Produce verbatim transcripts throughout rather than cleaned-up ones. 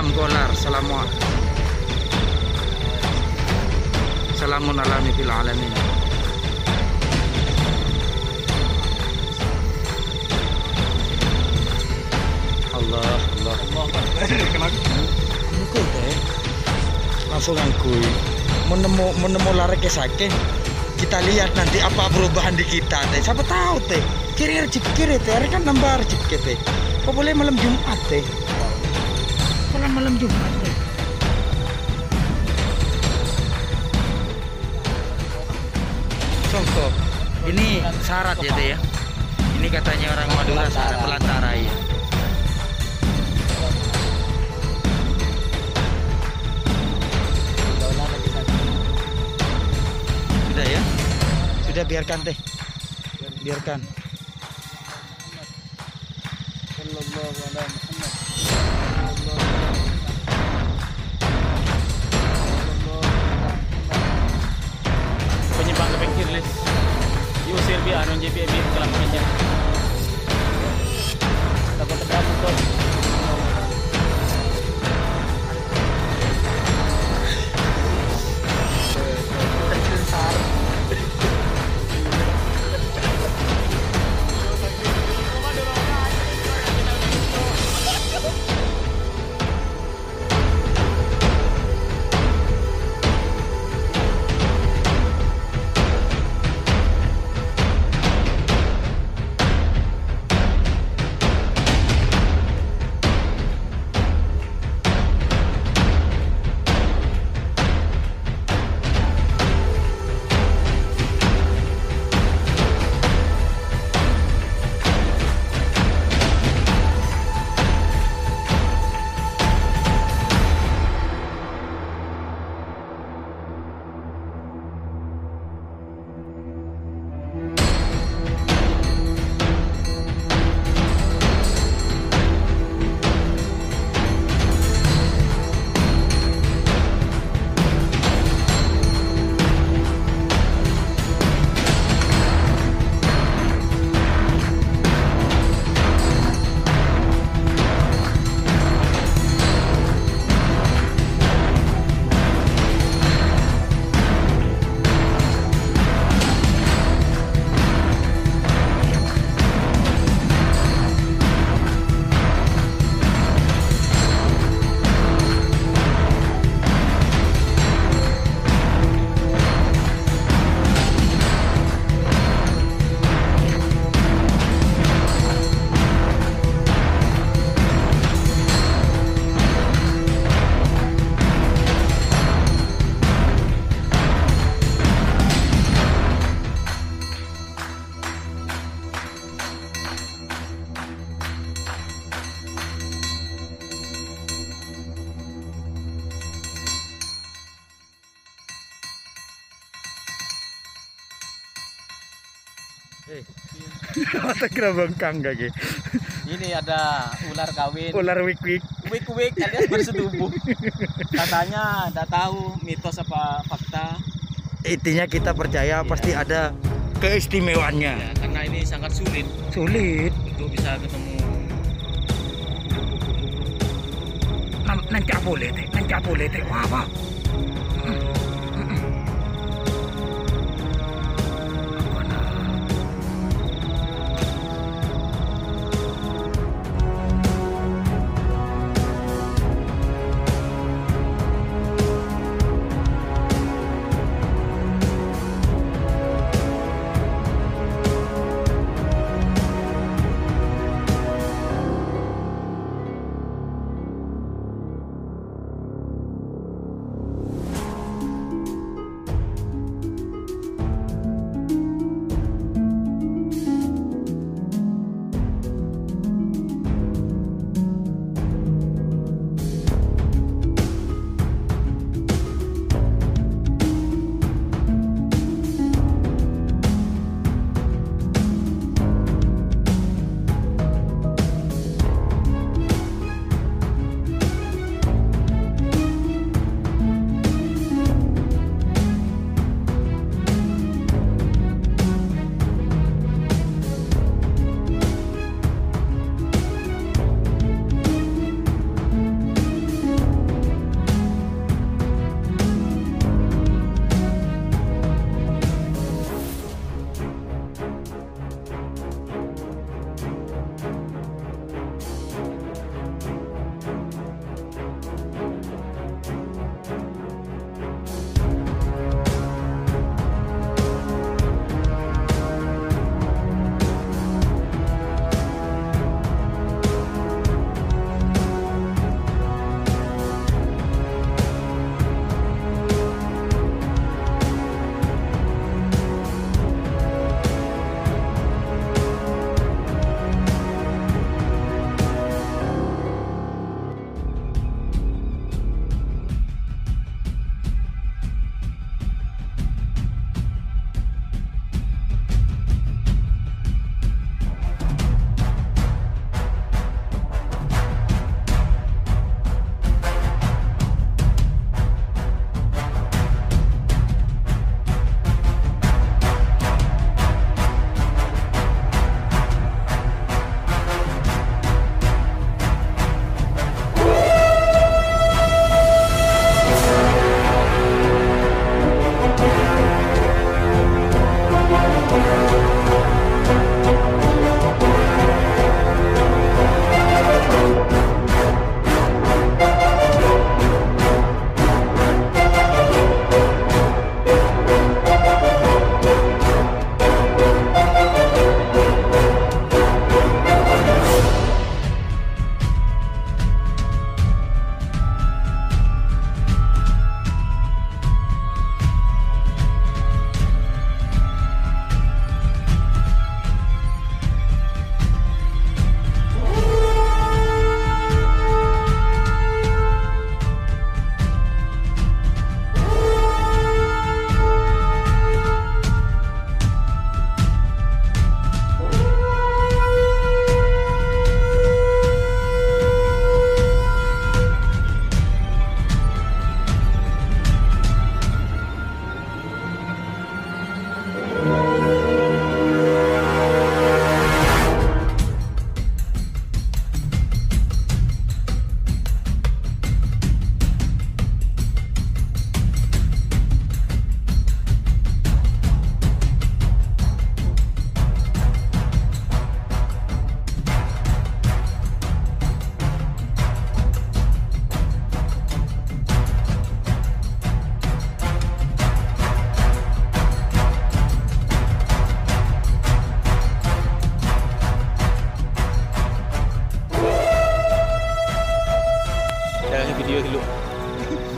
Kolar, salamu-, salamun alami fil alamin. Allah, Allah. Engko', tè. Langsung ngangghuy. Mon nemmo, mon nemmo lar kè sakè', kita lihat nanti apa perubahan di kita, tè. Siapa tahu, tè. Kèra rejhekkè, tè. Arè kan nambah rejhekkè, tè. Apa polè malem Jumat, tè. Polè malem Jumat, tè. Contoh, ini syarat ya, Teh, ya. Ini katanya orang Madura syarat, pelantara, ya. Sudah, ya? Sudah, biarkan, Teh. Biarkan. Sallallahu ala Muhammad. Sallallahu ala Muhammad. Sallallahu ala Muhammad. Penyebab ke pinggir, Lis. Diusir bi' anu, J B M I kelam pinggir. Takut terganggu, Bos. Eh. Mata kena bengkang kaki. Ini ada ular kawin. Ular wik-wik. Wik-wik alias bersetubuh. Katanya, nggak tahu mitos apa fakta. Intinya kita percaya pasti ada keistimewaannya. Ya, karena ini sangat sulit. Sulit. Untuk bisa ketemu. Nan-, nanca' polè, Tè. Nanca' polè, Tè. Wah, wah.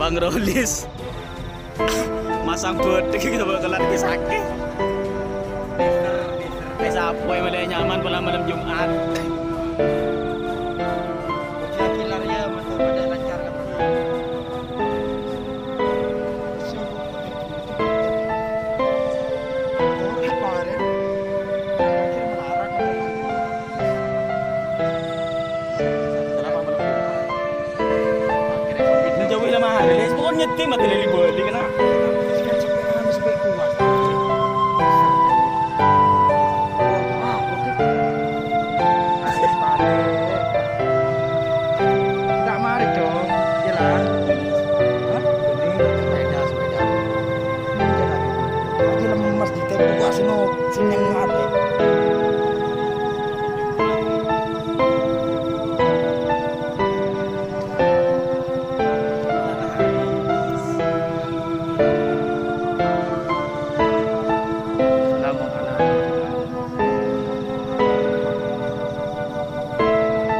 Ngrolis. Masang bodi gitu bakalan sakè'. Wis apoy malè nyaman pola malem Jumat. Lagi-lagi ya, mantap, pada lancar kan. Jauh lah mahal, guys. Pokoknya tim mati dari balik, kena. Enggak mari dong, jalan. Hah? Ini sepeda, sepeda. Jalan. Lagi lemes di tempat seno, senyeng ate.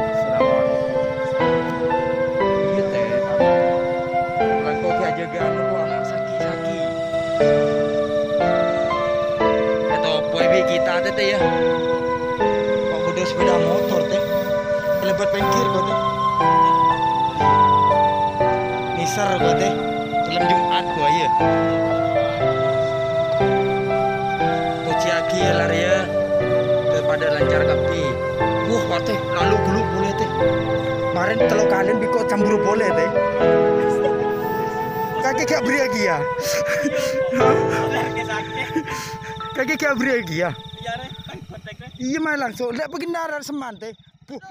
Assalamualaikum. Iyâ, Tè, apa? Langkong diajâgâ anu, ana' saki-saki. Ètopoè bi' kita, Tè, Tè, yâ. Kok bâdâ sepeda motor, Tè? Kalèbât pèngghir, kok, Tè. Nèser, kok, Tè. Malem Jumat, kok, yâ. Pojiyâghi, yâ, la rèya. Padâ lancar kabbhi. Wah, Patè, lalu gulu polè, Tè. Marèn tello kalèn bi' kok cemburu polè, Tè. Kakè ghi' aberri'âghi, yâ? Kakè ghi' aberri'âghi, yâ? Iyâ, ma' langsung. Lè' paghennaran semman, Tè. Buh.